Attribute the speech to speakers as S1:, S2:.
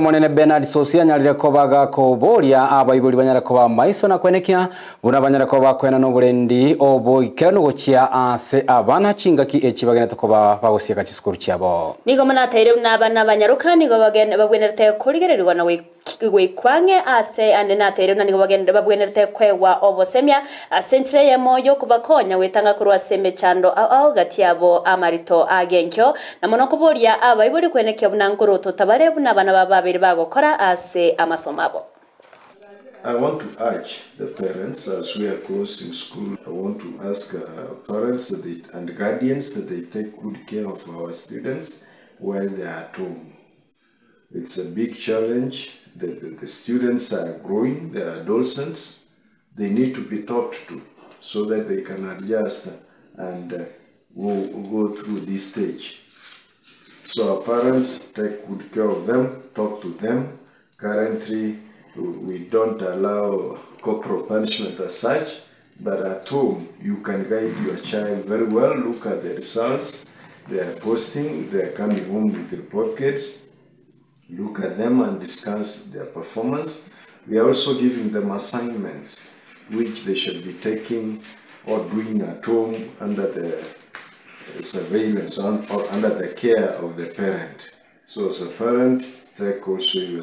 S1: Omonene Bernard Sosi anyarire koba gakoboria abaibori banyare koba maiso na kwenekia buna banyare koba bakoena noborendi oboikeranu gochia ase abana chingaki echi bagenete koba bagosieka chisukuru chiabo.
S2: Nigo monateire buna abana banyaroka nigo babwenerete korigererigwa na goikwa ang'e ase ande nateire buna nigo babwenerete koegwa obosemia ase enchera eyemo y'okobakonya gwetanga korwa ase emechando ao ao gati yabo amarito agenkio na mono koboria abaibori kwenekia buna nkoroto bare buna abana babo babere bagokora ase amasomo abo.
S3: I want to urge the parents as we are closing school, I want to ask parents that they, and guardians that they take good care of our students while they are at home. It's a big challenge. The students are growing, they are adolescents. They need to be taught to so that they can adjust and go through this stage. So our parents take good care of them, talk to them. Currently, we don't allow corporal punishment as such, but at home you can guide your child very well. Look at the results they are posting, they are coming home with report cards. Look at them and discuss their performance. We are also giving them assignments which they should be taking or doing at home under the surveillance or under the care of the parent. So as a parent, take also your